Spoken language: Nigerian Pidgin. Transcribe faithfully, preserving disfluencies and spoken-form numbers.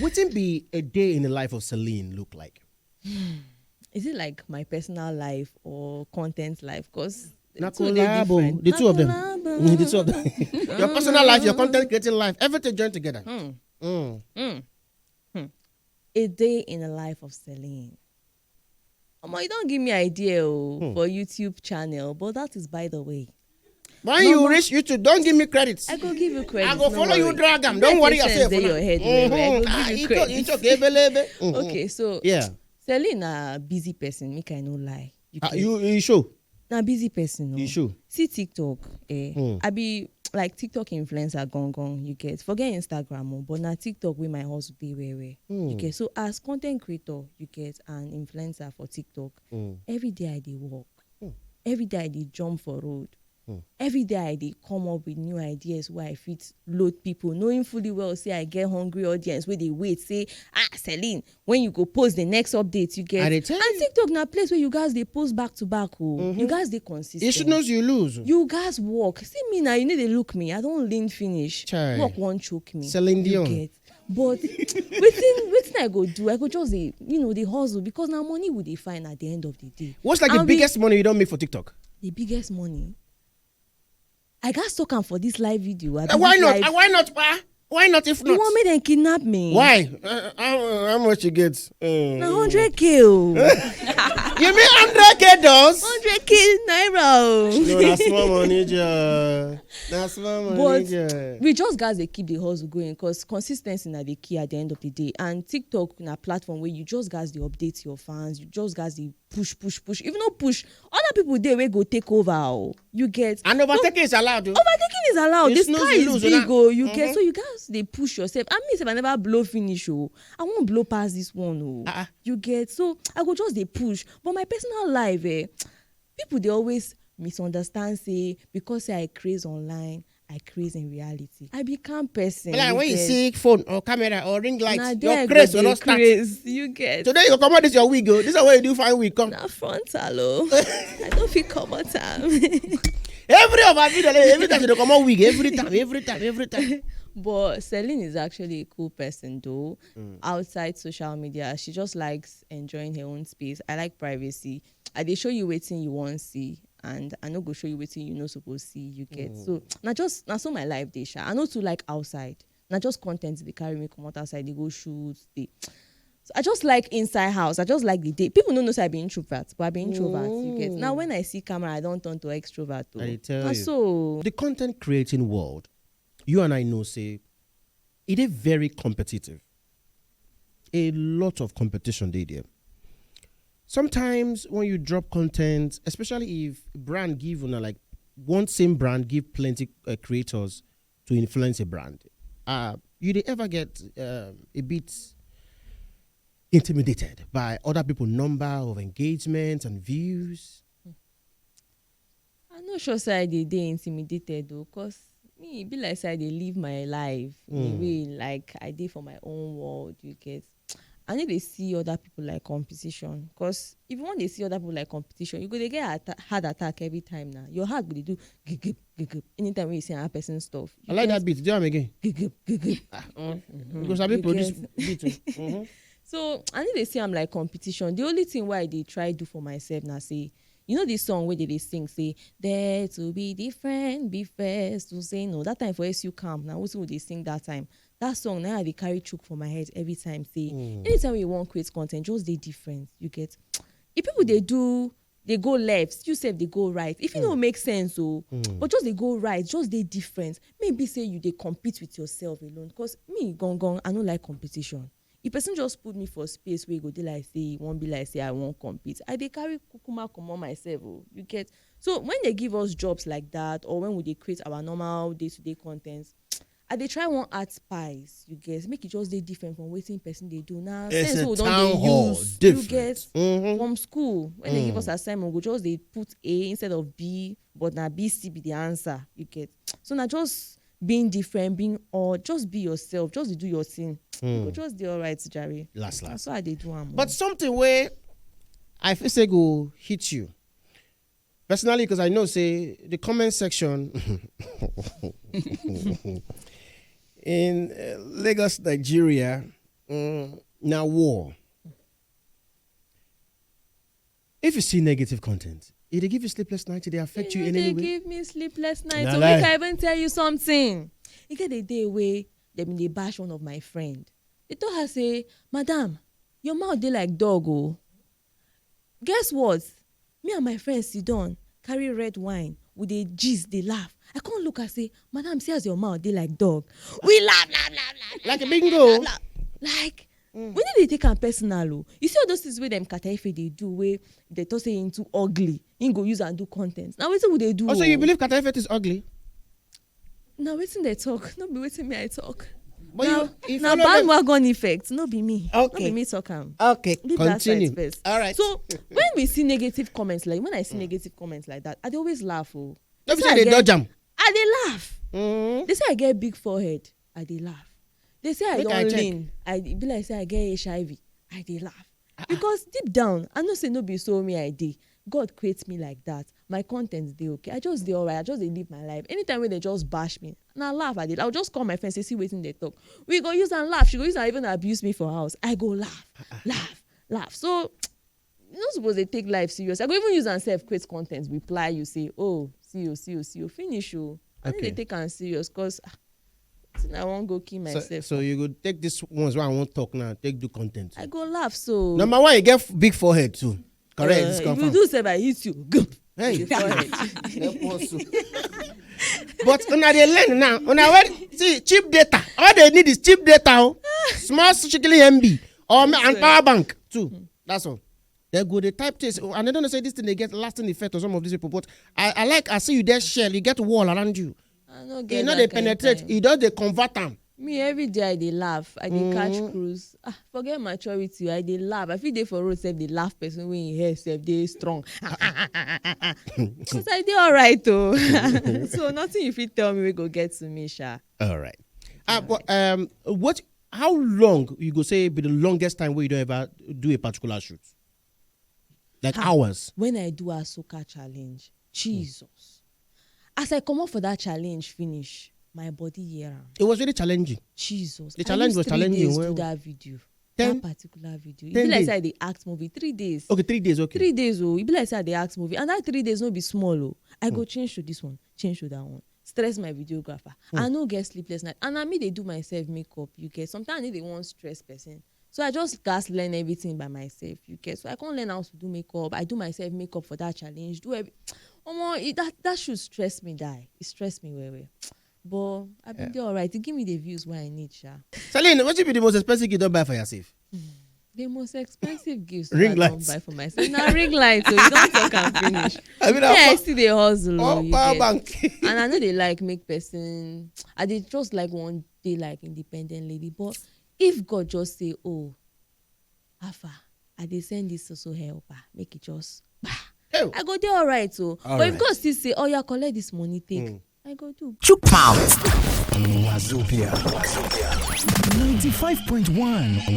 Wetin be a day in the life of Celine look like? Is it like my personal life or content life? Because Na collabo. The two of them. Mm, the two of them. Your personal life, your content creating life, everything joined together. Hmm. Mm. Hmm. Hmm. A day in the life of Celine. Omo, you don't give me idea oh, Hmm. for YouTube channel, but that is by the way. When you reach YouTube, don't give me credit. I go give you credit. I go No follow you, worry. drag am. If Don't I worry say sense yourself. Dey Now. your head, well, well, I go Ah, give you you talk, credit. you talk, ebelebe. Mhm. Okay, so Yeah. Celine na busy person. Make I no lie. You Ah, get- you you show. Na busy person. You Oh. show. See TikTok. Eh. Hmm. I be like TikTok influencer gone gone. You get forget Instagram, oh, but na TikTok wey my hustle dey well well. You Hmm. Get so as content creator, you get an influencer for TikTok. Hmm. Every day I dey work. Hmm. Every day I dey jump for road. Hmm. Every day I dey come up with new ideas where I fit load people, knowing fully well say I get hungry audience wey dey wait say, ah, Celine, when you go post the next update, you get. I dey tell And you. TikTok na place where you guys dey post back to back. Oh, you guys dey consistent. It should know you lose. You guys work. See me now, you know they look me. I don't lean finish. Chai. Work won't choke me. Celine You Dion. Get. But wetin wetin I go do? I go just dey you know dey hustle because na money we dey find at the end of the day. What's like the And we- biggest money you don't make for TikTok? The biggest money. I gats talk am for this live video. I Uh, be why this not? live- Uh, why not? Uh, why not? If You not, want make dem kidnap me? Why? Uh, how, how much you get? Uh, Na hundred k o. You mean hundred k dollars? Hundred k naira o. No, that's small money, Joe. That's small money, But Joe. We just guys dey keep the hustle going because consistency na the key at the end of the day. And TikTok na platform where you just guys dey update your fans. You just guys dey push, push, push. If no push, other people dey wey go take over. Oh, you get. And overtaking is allowed. Oh. Overtaking is allowed. You The snooze, sky you is lose, big, you know. Oh, you Mhm. Get. So you guys dey push yourself. I mean, if I never blow finish, oh, I won't blow past this one, oh. Uh-uh. You get. So I go just dey push. But my personal life, eh, people dey always misunderstand say because say I craze online, I craze in reality. I be calm person. But like You when you get. See phone or camera or ring light, Na there your I go craze dey will not start. Craze. You get. Today you come out this your wig, oh. This is where you do fine wig. Come. Na frontal o. I no fit comot am. Every of our video, like, every time they come out wig, every time, every time, every time. But Celine is actually a cool person though. Mm. Outside social media, she just likes enjoying her own space. I like privacy. I dey show you wetin you wan see, and I no go show you wetin you no suppose see. You get. Mm. So na just na so my life dey sha. I no too like outside. Na just content dey carry me comot outside. Dey go shoot. Dey. So I just like inside house. I just like the day. People no know say I be introvert, but I be introvert. You get. Now Mm. When I see camera, I don turn to extrovert. Oh. I tell Na you. So The content creating world, you and I know say it is very competitive. A lot of competition dey there. Sometimes when you drop content, especially if brand give una like one same brand give plenty uh, creators to influence a brand, uh, you dey ever get um, a bit intimidated by other people number of engagement and views? I no sure say I dey dey intimidated though, cause me e be like say I dey live my life in a Mm. way like I dey for my own world. You get. I no dey see other people like competition, cause if you wan dey see other people like competition, you go dey get atta- heart attack every time now. Your heart go dey do gigip gigip anytime when you see another person stuff. I You like get that beat. Do am again. Gigip gigip. Because I be You produce get. Beat. Oh. Mhm. So I no dey see am like competition. The only thing wey I dey try do for myself na say, you know this song wey dey dey sing say, "Dare to be different, be first to say no." That time for S U camp, na wetin we dey sing that time. That song na I dey carry chook for my head every time. Say, Mm. Anytime you wan create content, just dey different. You get. If people dey do, dey go left, you sef dey go right. If e no make sense o, Mm. but just dey go right, just dey different. Maybe say you dey compete with yourself alone. Cause me, gangan, I no like competition. If person just put me for space where e go dey like say e wan be like say I wan compete, I dey carry kukuma comot myself o. You get. So when they give us jobs like that, or when we dey create our normal day to day content, I dey try wan add spice. You get, make e just dey different from wetin person dey do. Na It's sense a wey we don town dey hall. Use. You Different. Get. Mhm. From school, when they give Mm. us assignment, we go just dey put A instead of B, but na B C be the answer. You get. So na just being different, being odd, just be yourself, just dey do your thing. You go Mm. Just dey alright, jare. Last Na last. So I dey do am. But O. Something where I feel say go hit you personally, because I know say the comment section in uh, Lagos, Nigeria, Mm, now war. If you see negative content, it dey give you sleepless night, it dey affect you in any way. Give me sleepless night. So make I even tell you something. E get a day wey dem dey bash one of my friend. They told her say, "Madam, your mouth dey like dog o." Guess what? Me and my friend sit down, carry red wine, we dey gist, dey laugh. I come look and say, "Madam, see as your mouth dey like dog." We laugh, laugh, laugh, laugh. Like a bingo. Like, mm. We no dey take am personal o. You see all those things wey dem Kata Efe dey do, wey they talk say him too ugly, him go use and do content. Now wetin we dey do? Also, you believe Kata Efe is ugly? Na wetin they talk, no be wetin me I talk. But na, you, you na bandwagon effect, no be me. Okay. No be me talk am. Okay, leave continue. That side first. All right. So when we see negative comments, like when I see mm. negative comments like that, I dey always laugh. Oh, no be say I dey dodge am. I dey laugh. Mm. They say I get big forehead. I dey laugh. They say I don lean. I be like say I get H I V. I dey laugh. Uh-uh. Because deep down, I know say no be so me I dey. God create me like that. My content dey okay. I just dey alright. I just dey live my life. Anytime when they just bash me, na laugh I dey. I'll just call my friend, say, "See wetin they talk." We go use and laugh. She go use and even abuse me for house. I go laugh, uh-uh. laugh, laugh. So you no suppose dey take life serious. I go even use and self create content, reply you say, "Oh, see you, see you, see you, finish you." I okay. Need to take am serious because ah, I wan go kill myself. So, so you go take these ones wey I wan talk now, take do content. I go laugh so. Number one, you get big forehead too. Correct. Uh, if you do say I hit you, go. Hey. But una dey learn now. Una well see cheap data. All they need is cheap data. Oh. Small shikili M B or and power bank too. Hmm. That's all. They go dey type things, oh, and they don't know say this thing they get lasting effect on some of these people. But I, I like I see you there shell, you get wall around you. I no get. You know they penetrate, you don't they convert them. Me every day I dey laugh, I dey catch mm. cruise. Ah, forget maturity, I dey laugh. I feel dey for road self dey laugh person when he hair self dey strong. Because I dey alright though. So nothing you fit tell me we go get to me, sha. All right. Ah, but um, what? How long you go say be the longest time where you don't ever do a particular shoot? Like hours. When I do Ahsoka challenge, Jesus. As I come up for that challenge finish, my body hear am. It was really challenging. Jesus. The challenge was challenging. I used three days do that video. That particular video. E be like say I dey act movie. Three days. Okay, three days, okay. Three days, oh. E be like say I dey act movie. And that three days no be small, oh. I go change to this one, change to that one. Stress my videographer. I no get sleepless night. And I me dey do myself makeup, you get. Sometimes I need dey wan stress person. So I just gats learn everything by myself, you get. So I can't learn how to do makeup. I do myself makeup for that challenge. Do every omo, it, that that should stress me die. It stress me well well. But I been dey alright. It give me the views wey I need, sha. Celine, what be the most expensive gift you don buy for yourself? The most expensive gifts ring light. I don buy for myself. Na ring light, so you don talk am finish. I mean, yeah, I still dey hustle. Oh, power bank. And I know they like make person. I dey just like one day like independent lady, but if God just say, "Oh, Alpha, I dey send this social helper, make it just," I go dey alright, oh. But if God still say, "Oh, yeah, collect this money, take," I go do. Chook mouth. Wazobia. Ninety-five point one.